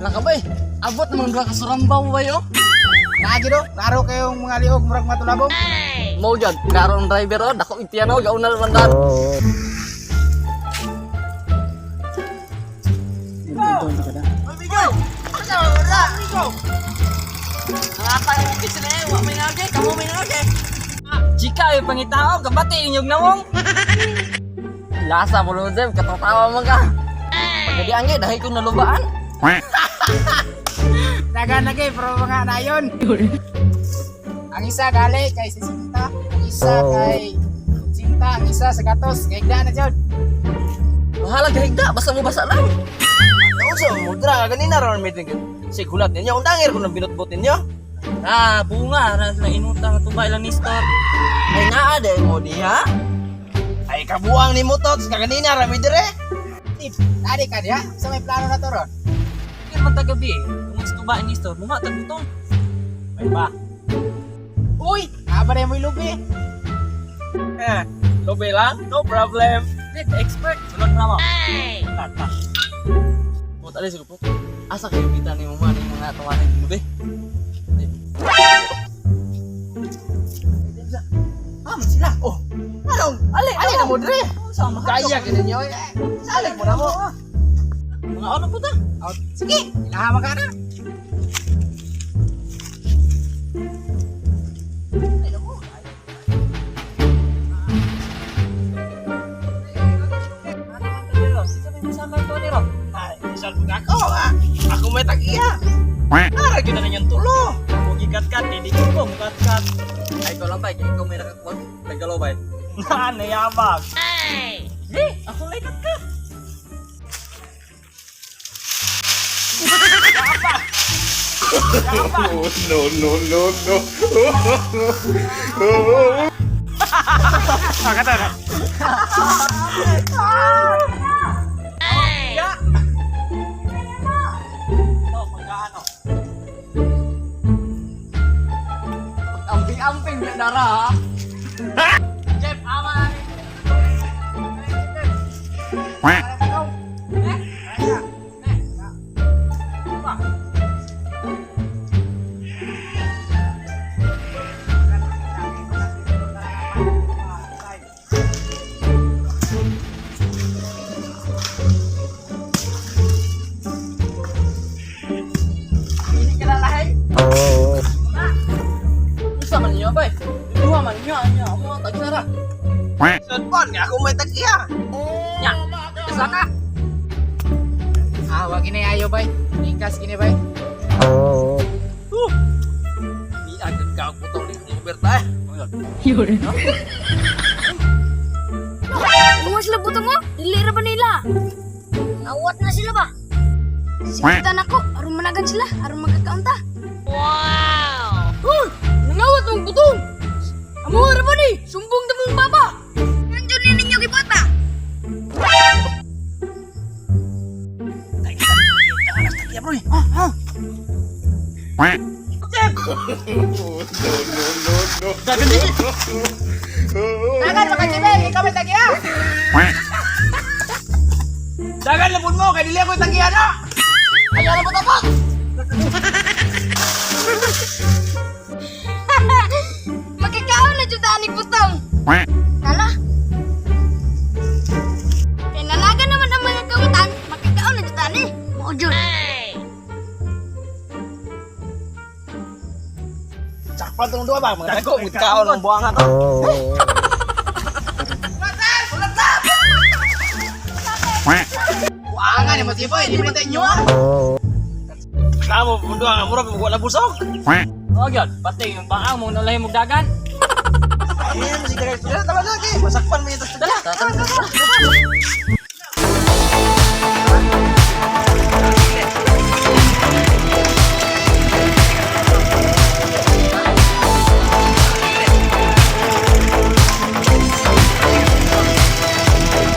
Wala ka ba eh? Abot naman duha ka surambaw ba yo? Naagi do, naro kayong mga liog murag matulabong. Mo gyud, karon driver oh, dako itiyan oh, gauna naman dan. Nakatayo mo sila eh, wa may nage, kamo may nage. Chika ay pangitao, kabati inyog nawong. Lasa mo lord, katatawa man ka. Pagkadi angge dahil kong nalubaan. Dagan lagi pero mga nayon. Ang isa gali kay 60, ang isa kay 80, ang isa sa gatos, kay na jud. Bahala gahigda, basta mo basa lang. Nausa mo dra ganina ron meeting. Sigulat ninyo undangir ko nang binutbot ninyo. Ah, bunga na sila inutang tuba ilang ni store. Ay naa day mo diha. Ay kabuang ni mo tots kaganina ra mi dire. Tip, tadi ka diha sa may plano na to ron. Hindi man tagabi eh. Kung sa tuba ni store, muma tagutong. Ay ba. Uy, aba na mo lubi. Eh, lobe lang, no problem. Did expert. Sulod na mo. Ta. Put alis ko po. Asa kayo kita ni mama ni mga tawanan ni be? Ah, man sila. Oh. Anong? Ali, Ali na mo dire. Sama. Kaya gid ninyo. Eh, Salig mo na mo. Mga ano po ta? Out. Sige, ilahama ka na. Ay, salbog ako ah. Ako may tag-iya. Nara gid na ninyong tulo. Kung gikat-kat, hindi ko kat-kat. Ay ko lang ba, ikaw may nakakuwag. Nagalaw ba? Na, nayabag. Di, ako lay kat-kat. No, no, no, no. Ito, pagkaano. Amping-amping na dara ha. Jeff, ama na Usa man niyo ba? Duha man niyo anya mo tagsara. Sudpon nga ako may tag-iya. Nya. Isa ka. Ah, wag gini ayo bay. Lingkas gini bay. Di agad ka putong ni Roberta eh. Bunga sila butong mo, dili ra ba nila? Awat na sila ba? Sigitan ako, aron managan sila, aron magkakaunta. Wow! Hoy, nangawat mong butong! Amo ra ba ni? Sumbong na mong baba! Nandiyon ni ninyo gibuhat ba? Tag-iya bro. Ha ha. No, no, no, no. Dagan maka Jimel, ikaw may tag-iya. Dagan labon mo kay dili ako tag-iya na. Ayaw na mo tapos. Magkakaon na jud ani butong. Tala. Kay nanagan naman ang mga kawatan, magkakaon na jud ani. Mao jud. Sakpan tong duha ba mga dagko mud kaon ang buanga to. Buangan ni mo si boy, di mo tayo inyo ah. Kamo pun duha nga murag wala busog. Oh, gyud, pati yung baang mo nalahi mo dagan. Ay, mo sige guys. Dala tala lagi. Masakpan mo ito. Dala. Tara, tara, tara.